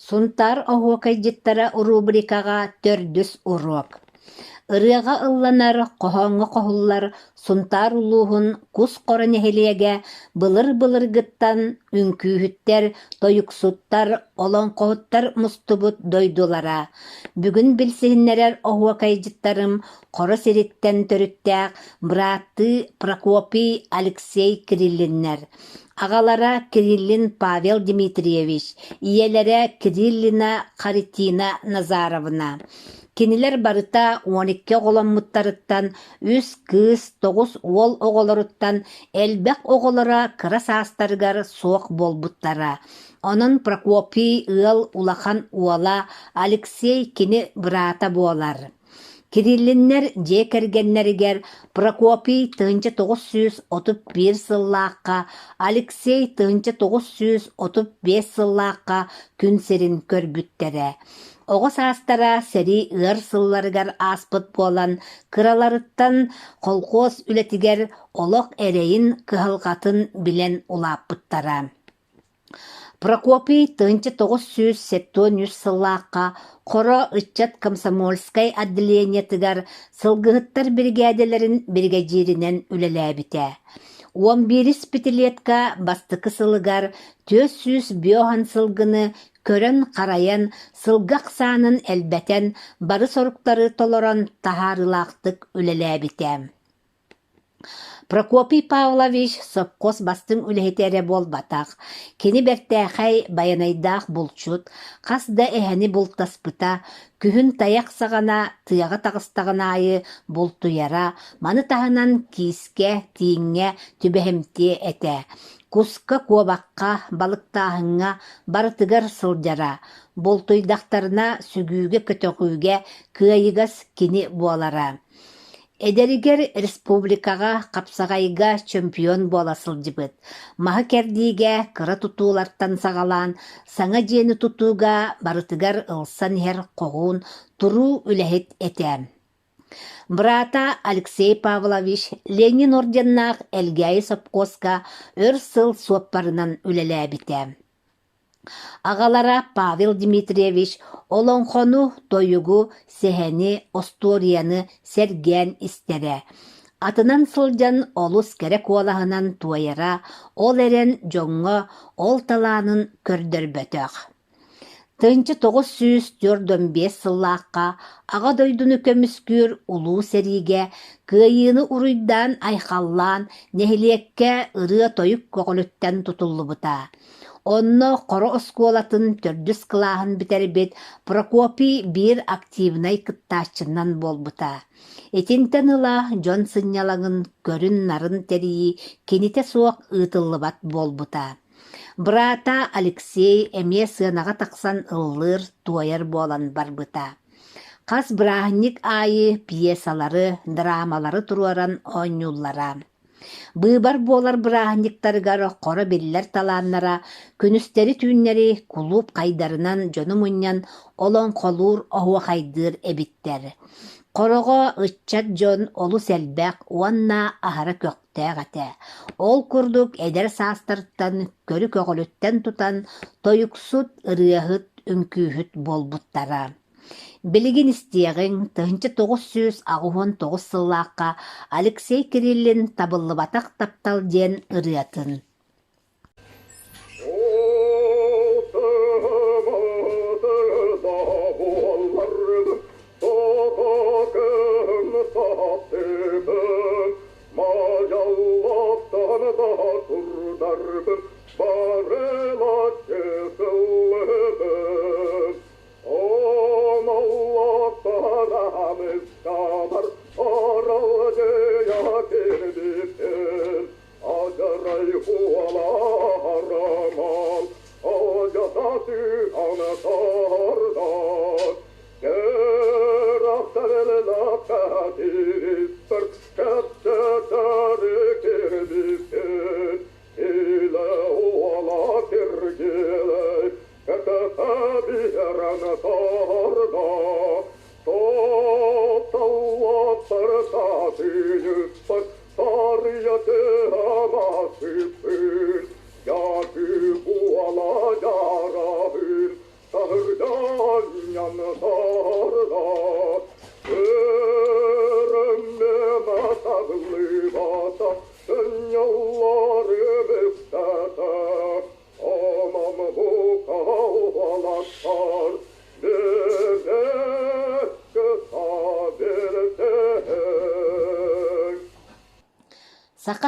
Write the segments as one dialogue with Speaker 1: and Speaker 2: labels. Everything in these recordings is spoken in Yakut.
Speaker 1: Сунтаар оһуокайдьыттара рубрикаҕа төрдүс уруок. Ырыаҕа ылланар, хоһооҥҥо хоһуллар Сунтаар улууһун Кус Хоро нэһилиэгэ былыр-былыргыттан үҥкүүһүттэр, тойуксуттар, олоҥхоһуттар мустубут дойдулара. Бүгүн билсиһиннэрэр оһуокайдьыттарым Хоро сириттэн төрүттээх бырааттыы Прокопий Алексей Кириллиннэр. Аҕалара Кириллин Павел Дмитриевич, ийэлэрэ Кириллина Харитина Назаровна. Кинилэр барыта 12 оҕоломмуттарыттан үс кыыс, тоҕус уол оҕолоруттан элбэх оҕолоро кыра саастарыгар суох буолбуттара. Онон Прокопий ыал улахан уола Алексей кини быраата буолар. Кириллиннэр дьиэ кэргэннэригэр Прокопий 1931 сыллаахха, Алексей 1935 сыллаахха күн сирин көрбүттэрэ. Оҕо саастара сэрии ыар сылларыгар ааспыт буолан, кыраларыттан колхуос үлэтигэр олох эрэйин, кыһалҕатын билэн улааппыттара. Прокопий 1973 сыллаахха Хоро ыччат комсомольскай отделениетыгар сылгыһыттар биригээдэлэрин биригэдьииринэн үлэлээбитэ. Уон биирис пятилетка бастакы сылыгар 405 сылгыны көрөн-харайан, сылгы ахсаанын элбэтэн, бары соруктары толорон таһаарыылаахтык үлэлээбитэ. Прокопий Павлович сопхуос бастыҥ үлэһитэ эрэ буолбатах, кини бэртээхэй байанайдаах булчут, хас да эһэни бултаспыта, күһүн тайах саҕана тыаҕа таҕыстаҕын аайы бултуйара, маны таһынан киискэ, тииҥҥэ түбэһимтиэ этэ. Куска, куобахха, балыктааһыҥҥа барытыгар сылдьара, бултуйдахтарына сүгүүгэ-көтөҕүүгэ кыайыгас кини буолара. Эдэригэр республикаҕа хапсаҕайга чемпион буола сылдьыбыт. Маһы кэрдиигэ кыра тутуулартан саҕалаан саҥа дьиэни тутууга барытыгар ылсан иһэр хоһуун туруу үлэһит этэ. Быраата Алексей Павлович Ленин орденнаах Элгээйи сопхуоска өр сыл суоппарынан үлэлээбитэ. Аҕалара Павел Дмитриевич олоҥхону, тойугу, сэһэни, остуоруйаны сэргээн истэрэ. Атынан сылдьан олус кэрэ куолаһынан туойара, ол эрэн дьоҥҥо ол талаанын көрдөрбөтөх. 1945 сыллаахха Аҕа дойдуну көмүскүүр Улуу сэриигэ Кыайыыны уруйдаан-айхаллаан нэһилиэккэ ырыа-тойук көҕүлүттэн тутуллубута. Онно Хоро оскуолатын төрдүс кылааһын бүтэрбит Прокопий биир активнай кыттааччынан буолбута. Итинтэн ыла дьон сынньалаҥын көрүн-нарын тэрийии кинитэ суох ыытыллыбат буолбута. Быраата Алексей эмиэ сыанаҕа тахсан ыллыыр, туойар буолан барбыта. Хас бырааһынньык аайы пьесалары, драмалары туруоран оонньууллара. Быыбар буолар бырааһынньыктарыгар хоро биллэр талааннара күнүстэри-түүннэри кулууп хайдарынан дьону мунньан олоҥхолуур, оһуохайдыыр эбиттэр. Хороҕо ыччат дьон олус элбэх уонна аһара көхтөөх этэ. Ол курдук эдэр саастарыттан көрү-көҕүлүттэн тутан тойуксут, ырыаһыт, үҥкүүһүт буолбуттара. Билигин истиэҕиҥ, 1989 сыллаахха Алексей Кириллин «Табыллыбатах таптал» диэн ырыатын.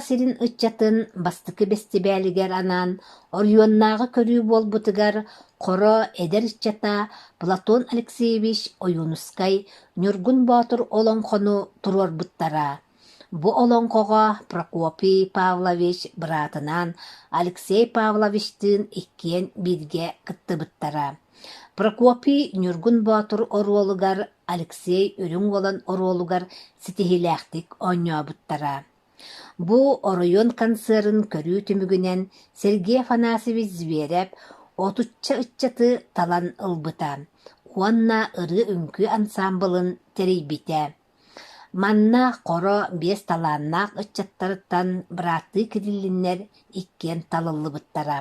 Speaker 1: сирин ыччатын бастакы бэстибээлигэр анаан оройуоннааҕы көрүү буолбутугар Хоро эдэр ыччата Платон Алексеевич Ойуунускай Ньургун Боотур олоҥхону туруорбуттара. Бу олоҥхоҕо Прокопий Павлович быраатынаан Алексей Павловичтыын иккиэн бииргэ кыттыбыттара. Прокопий Ньургун Боотур оруолугар, Алексей Үрүҥ Уолан оруолугар ситиһиилээхтик оонньообуттара. Бу оройуон концерын көрүү түмүгүнэн Сергей Афанасьевич Зверев отучча ыччаты талан ылбыта уонна ырыа-үҥкүү ансаамбылын тэрийбитэ. Манна Хоро биэс талааннаах ыччаттарыттан бырааттыы Кириллиннэр иккиэн талыллыбыттара.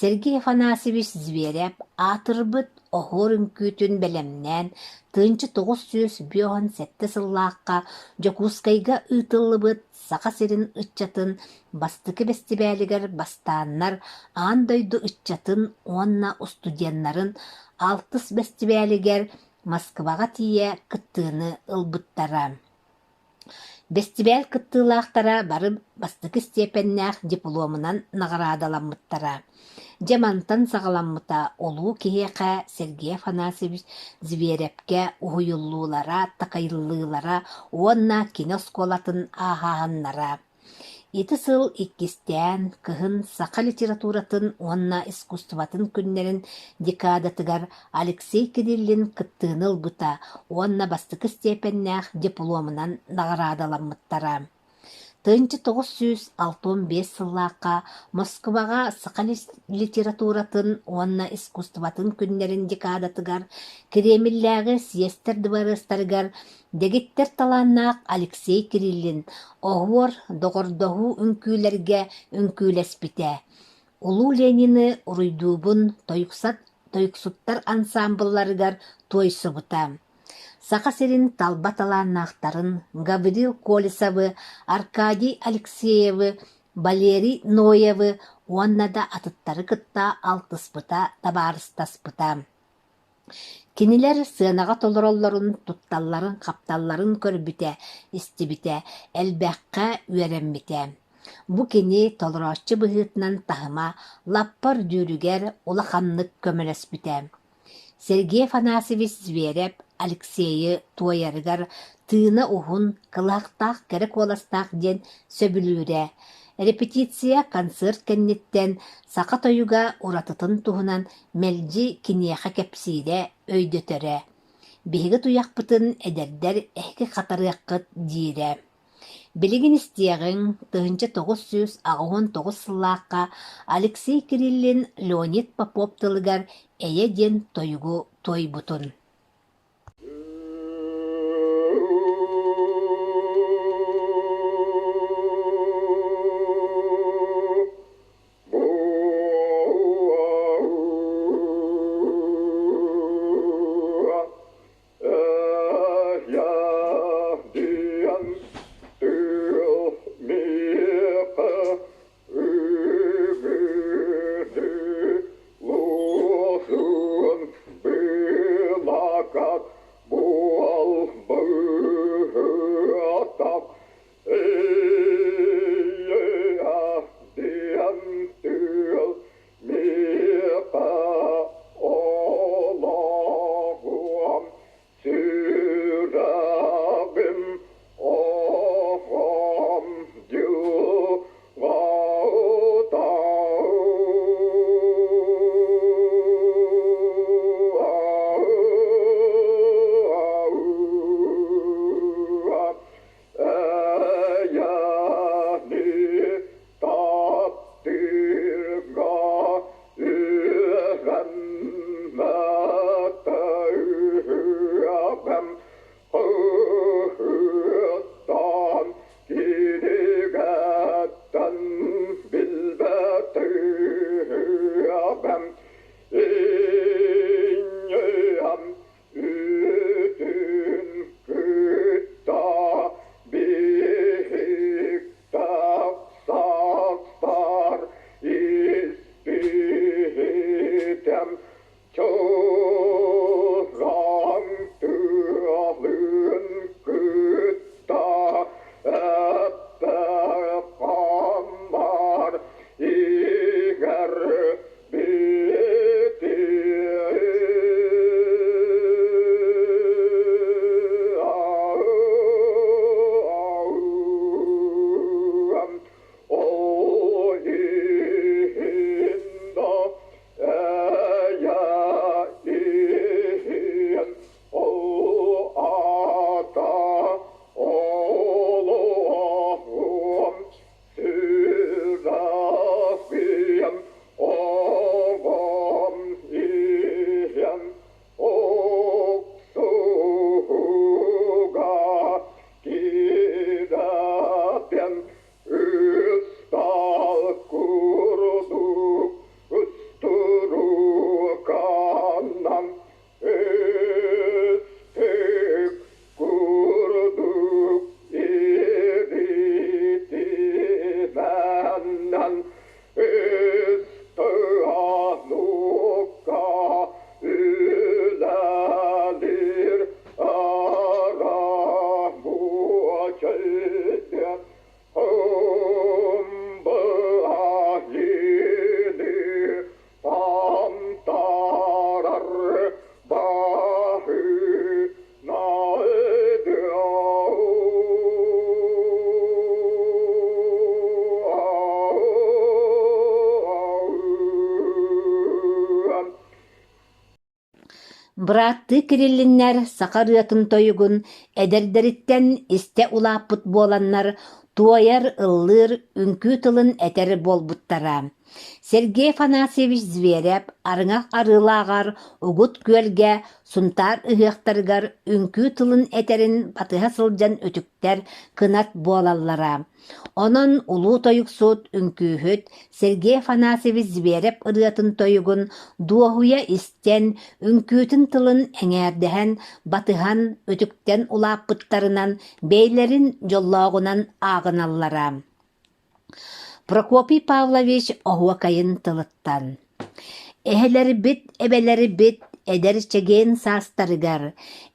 Speaker 1: Сергей Афанасьевич Зверев аатырбыт оһуор үҥкүүтүн бэлэмнээн 1957 сыллаахха Дьокуускайга ыытыллыбыт Саха сирин ыччатын бастакы бэстибээлигэр бастааннар аан дойду ыччатын уонна устудьуоннарын алтыс бэстибээлигэр Москваҕа тиийэ кыттыыны ылбыттара. Бэстибээл кыттыылаахтара бары бастакы степеннээх дипломунан наҕараадаламмыттара. Дьэ мантан саҕаламмыта улуу киһиэхэ Сергей Афанасьевич Зверевкэ уһуйуллуулара, такайыллыылара уонна кини оскуолатын ааһааһыннара. Ити сыл иккистээн кыһын саха литературатын уонна искусствотын күннэрин декадатыгар Алексей Кириллин кыттыыны ылбыта уонна бастакы степеннээх дипломунан наҕараадаламмыттара. 1965 сыллаахха Москваҕа саха литературатын уонна искусствотын күннэрин декадатыгар Кремллээҕи съезтэр дыбарыастарыгар Дэгиттэр талааннаах Алексей Кириллин «Оһуор, доҕордоһуу үҥкүүлэргэ үҥкүүлэспитэ», Улуу Ленины уруйдуубун тойуксуттар ансаамбылларыгар туойсубута. Саха сирин талба талааннаахтарын Гаврил Колесовы, Аркадий Алексеевы, Валерий Ноевы уонна да атыттары кытта алтыспыта, табаарыстаспыта. Кинилэр сыанаҕа толороллорун, тутталларын-хапталларын көрбүтэ, истибитэ, элбэххэ үөрэммитэ. Бу кини толорооччу быһыытынан таһыма лаппа үрдүүрүгэр улаханнык көмөлөспүтэ. Сергей Афанасьевич Зверев Алексейы туойарыгар тыына уһун, кылаахтаах кэрэ куоластаах диэн сөбүлүүрэ. Репетиция, концерт кэнниттэн саха тойуга уратытын туһунан мэлдьи киниэхэ кэпсиирэ, өйдөтөрө: «Биһиги туйахпытын эдэрдэр эһиги хатарыаххыт» диирэ. Билигин истиэҕиҥ, 1989 сыллаахха Алексей Кириллин Леонид Попов тылыгар «Эйэ» диэн тойугу туойбутун. Бырааттыы Кириллиннэр саха ырыатын-тойугун эдэрдэриттэн истэ улааппыт буоланнар туойар, ыллыыр, үҥкүү тылын этэр буолбуттара. Сергей Афанасьевич Зверев Арыҥах Арыылааҕар Угут Күөлгэ Сунтаар ыһыахтарыгар үҥкүү тылын этэрин батыһа сылдьан үтүктэр кынат буолаллара. Онон улуу тойуксут, үҥкүүһүт Сергей Афанасьевич Зверев ырыатын-тойугун дуоһуйа истэн, үҥкүүтүн тылын эҥээрдэһэн, батыһан, үтүктэн улааппыттарынан бэйэлэрин дьоллооҕунан ааҕыналлара. Прокопий Павлович оһуокайын тылыттан Эһэлэрбит, эбэлэрбит эдэр чэгиэн саастарыгар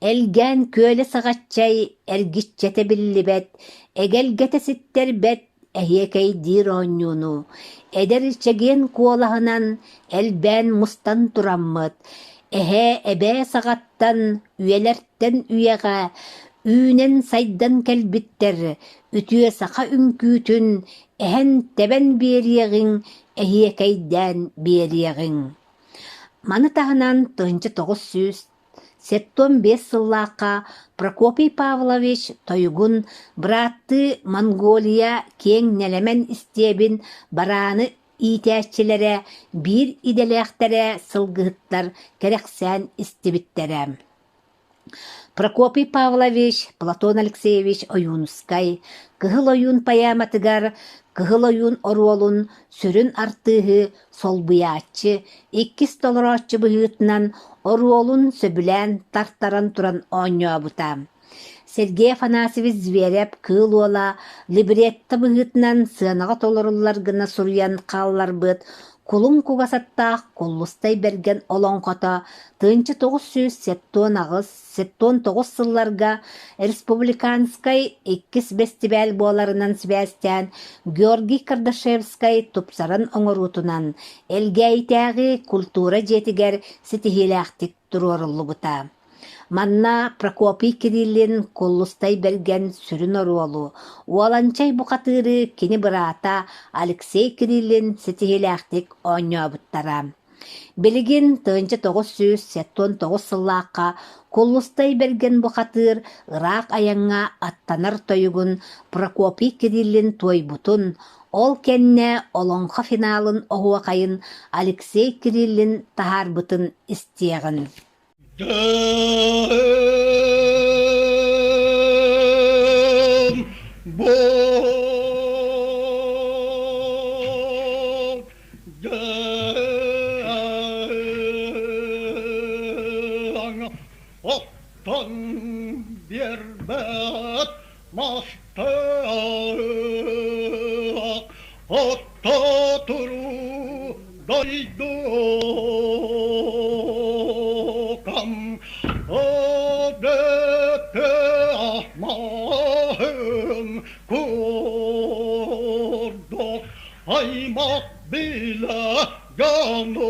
Speaker 1: элгээн күөлэ саҕаччай эргиччэтэ биллибэт, эгэлгэтэ ситтэрбэт эһиэкэйдиир оонньууну эдэр чэгиэн куолаһынан элбээн мустан тураммыт, эһээ, эбээ саҕаттан үйэлэртэн үйэҕэ үүнэн-сайдан кэлбиттэр үтүө саха үҥкүүтүн эһэн-тэбэн биэриэҕиҥ, эһиэкэйдээн биэриэҕиҥ. Маны таһынан 1975 сыллаахха Прокопий Павлович тойугун бырааттыы Монголия киэҥ нэлэмэн истиэбин барааны иитээччилэрэ биир идэлээхтэрэ сылгыһыттар кэрэхсээн истибиттэрэ. Прокопий Павлович, Платон Алексеевич Ойуунускай «Кыһыл ойуун» поэматыгар Кыһыл ойуун оруолун сүрүн артыыһы солбуйааччы, иккис толорооччу быһыытынан оруолун сөбүлээн тартаран туран оонньообута. Сергей Афанасьевич Зверев-Кыыл Уола либретто быһыытынан сыанаҕа толоруллар гына суруйан хаалларбыт Кулун кугас аттаах Куллустай Бэргэн олоҥхото 1978-79 сылларга республиканскай иккис бэстибээл буоларынан сибээстээн Георгий Кардашевскай тупсаран оҥоруутунан Элгээйитээҕи культура дьиэтигэр ситиһиилээхтик туруоруллубута. Манна Прокопий Кириллин Куллустай Бэргэн сүрүн оруолу, Уоланчай бухатыыры кини быраата Алексей Кириллин ситиһиилээхтик оонньообуттара. Билигин 1979 сыллаахха Куллустай Бэргэн бухатыыр ыраах айаҥҥа аттанар тойугун Прокопий Кириллин туойбутун, ол кэннэ олоҥхо финалын оһуохайын Алексей Кириллин таһаарбытын истиэҕин.
Speaker 2: Оттон биэрбэт мастаах отто туруу дойдукам өбөтө маһын курдук аймах билэ дьонум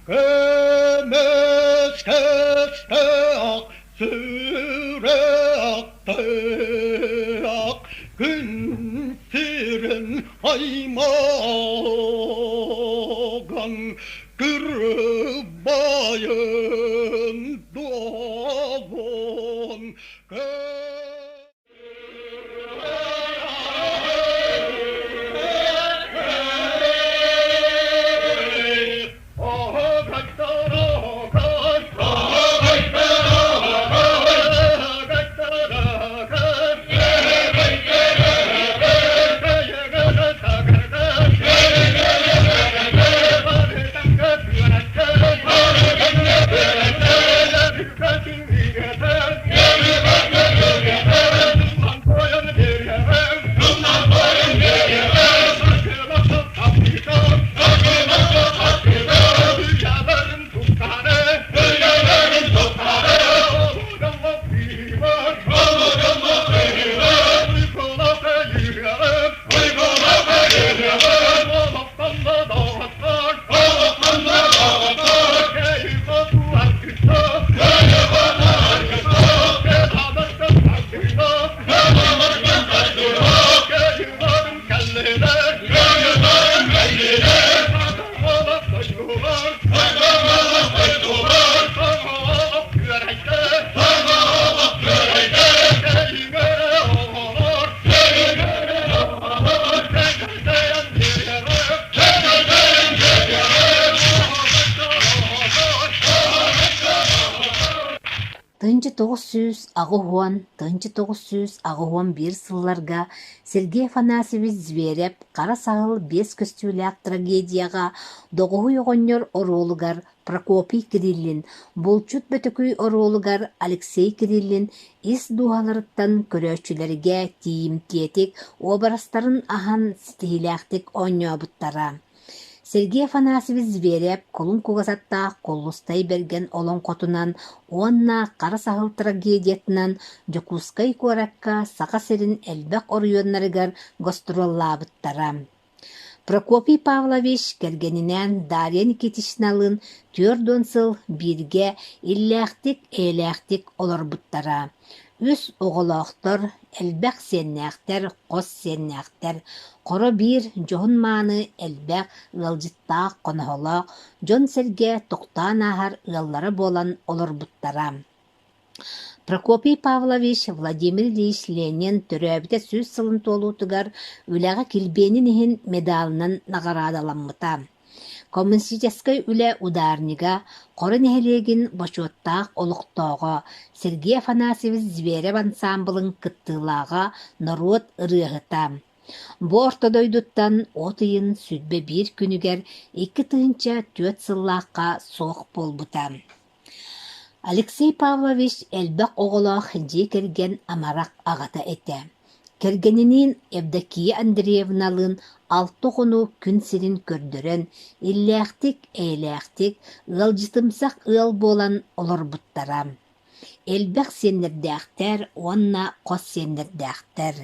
Speaker 2: көмүс кэстээх Сүрэхтээх күн сирин аймаҕын кырбайын дуолун
Speaker 1: 1980, 1981 сылларга Сергей Афанасьевич Зверев Хара саһыл биэс көстүүлээх трагедияҕа Доҕоһуй оҕонньор оруолугар Прокопий Кириллин, Булчут Бөтөкүй оруолугар Алексей Кириллин ис дууһаларыттан көрөөччүлэргэ тиийимтиэтик уобарастарын аһан ситиһиилээхтик оонньообуттара. Сергей Афанасьевич Зверев Кулун кугас аттаах Куллустай Бэргэн олоҥхотунан уонна Хара саһыл трагедиятынан Дьокуускай куоракка Саха сирин элбэх оройуоннарыгар гастроллаабыттара. Прокопий Павлович кэргэнинээн Дарья Никитичналыын 40 сыл бииргэ иллээхтик-эйэлээхтик олорбуттара. Үс оҕолоохтор, элбэх сиэннээхтэр, хос сиэннээхтэр, хоро биир дьоһун-мааны элбэх ыалдьыттаах хоноһолоох, дьон-сэргэ тохтоон ааһар ыаллара буолан олорбуттара. Прокопий Павлович Владимир Ильич Ленин төрөөбүтэ 100 сылын туолуутугар үлэҕэ килбиэнин иһин медалынан наҕараадаламмыта. Коммунистическай үлэ ударнига, Хоро нэһилиэгин бочуоттаах олохтооҕо Сергей Афанасьевич Зверев ансаамбылын кыттыылааҕа, норуот ырыаһыта. Бу орто дойдуттан от ыйын 21 күнүгэр 2004 сыллаахха суох буолбута. Алексей Павлович элбэх оҕолоох дьиэ кэргэн амарах аҕата этэ. Кэргэниниин Евдокия Андреевналыын алта оҕону күн сирин көрдөрөн, иллээхтик-эйэлээхтик, ыалдьытымсах ыал буолан олорбуттара. Элбэх сиэннэрдээхтэр уонна хос сиэннэрдээхтэр.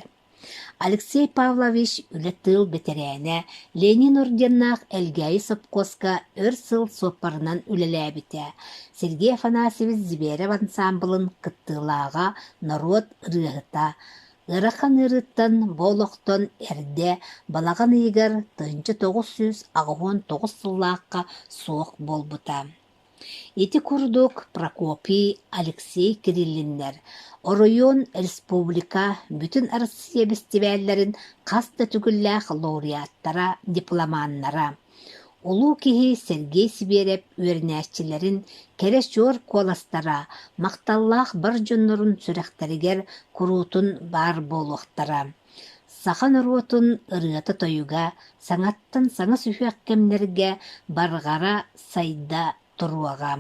Speaker 1: Алексей Павлович үлэ-тыыл бэтэрээнэ, Ленин орденнаах Элгээйи сопхуоска өр сыл суоппарынан үлэлээбитэ, Сергей Афанасьевич Зверев ансаамбылын кыттыылааҕа, норуот ырыаһыта. Ыарахан ыарыыттан бу олохтон эрдэ балаҕан ыйыгар 1989 сыллаахха суох буолбута. Ити курдук Прокопий, Алексей Кириллиннэр оройуон, республика, бүтүн Россия бэстибээллэрин хас да төгүллээх лауреаттара, дипломаннара. Улуу киһи Сергей Сибиэрэп үөрэнээччилэрин кэрэ-чуор куоластара махталлаах бар дьоннорун сүрэхтэригэр куруутун баар буолуохтара. Саха норуотун ырыата-тойуга саҥаттан саҥа сүһүөх кэмнэргэ барҕара сайда туруоҕа.